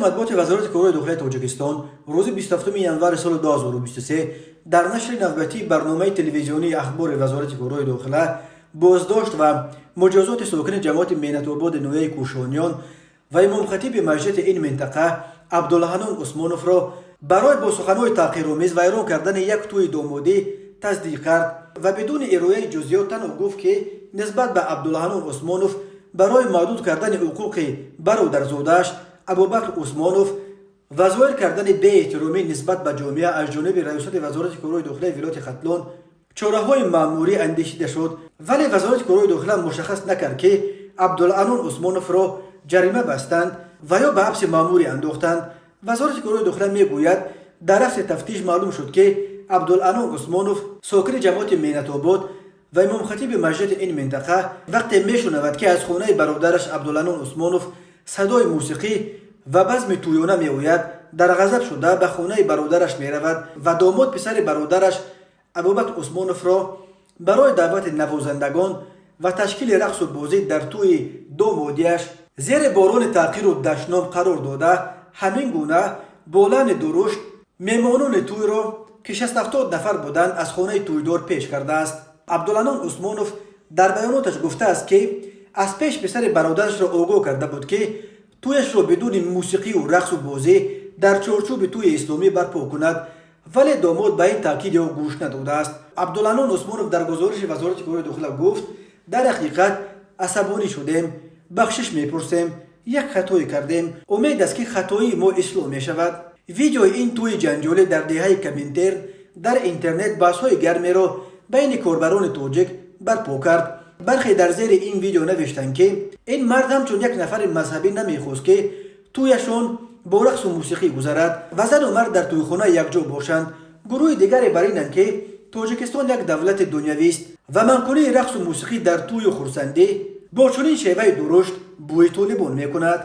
Матбуоти Вазорати корҳои дохилаи Тоҷикистон рӯзи 27 январи соли 2023 дар нашри навбатии барномаи телевизионии Ахбори Вазорати корҳои дохила боздошт ва муҷозоти сокини ҷамоати Меҳнатободи ноҳияи Кӯшониён ва имомхатиби масҷиди ин минтақа Абдулҳанон Усмоновро барои бо суханҳои таҳқиромез вайрон кардани як тӯи домодӣ тасдиқ кард ва бидуни ирояи ҷузъиёт танҳо гуфт, ки нисбат ба Абдулҳанон Усмонов барои маҳдуд кардани ҳуқуқи бародарзодааш Абубакр Усмонов ва зоҳир кардани беэҳтиромӣ нисбат ба ҷомеа аз ҷониби Раёсати Вазорати корҳои дохилаи вилояти Хатлон чораҳои маъмурӣ андешида шуд. Вале Вазорати корҳои дохила мушаххас накард, ки Абдуланон Усмоновро ҷарима бастанд ва ё ба ҳабси маъмурӣ андохтанд. Вазорати корҳои дохила мегӯяд, дар рафти тафтиш маълум шуд, ки Абдуланон Усмонов, сокини ҷамоати Меҳнатобод ва имомхатиби масҷиди ин минтақа, вақте мешунавад, ки аз хонаи бародараш Абдуланон Усмонов садои мусиқӣ ва базми тӯёна меояд, дар ғазаб шуда ба хонаи бародараш меравад ва домод, писари бародараш Абубакр Усмоновро барои даъвати навозандагон ва ташкили рақсу бозӣ дар тӯи домодиаш зери борони таҳқиру дашном қарор дода, ҳамин гуна бо лаҳни дурушт меҳмонони тӯйро, ки 60-70 нафар буданд, аз хонаи тӯйдор пеш кардааст. Абдуланон Усмонов дар баёноташ гуфтааст, ки аз пеш писари бародарашро огоҳ карда буд, ки тӯяшро бидуни мусиқию рақсу бозӣ дар чорчӯби тӯи исломӣ барпо кунад, вале домод ба ин таъкиди ӯ гӯш надодааст. Абдуланон Усмонов дар гузориши Вазорати корҳои дохила гуфт: «Дар ҳақиқат асабонӣ шудем, бахшиш мепурсем, як хатое кардем, умед аст, ки хатоии мо ислоҳ мешавад». Видеои ин тӯи ҷанҷолӣ дар деҳаи Коминтерн дар интернет баҳсҳои гармеро байни корбарони тоҷик барпо кард. Бархе дар зери ин видео навиштанд, ки ин мард ҳамчун як нафари мазҳабӣ намехост, ки тӯяшон бо рақсу мусиқӣ гузарад ва зану мард дар тӯйхона якҷо бошанд. Гурӯҳи дигаре бар инанд, ки Тоҷикистон як давлати дунявист ва манъкунии рақсу мусиқӣ дар тӯю хурсандӣ бо чунин шеваи дурушт бӯи толибон мекунад.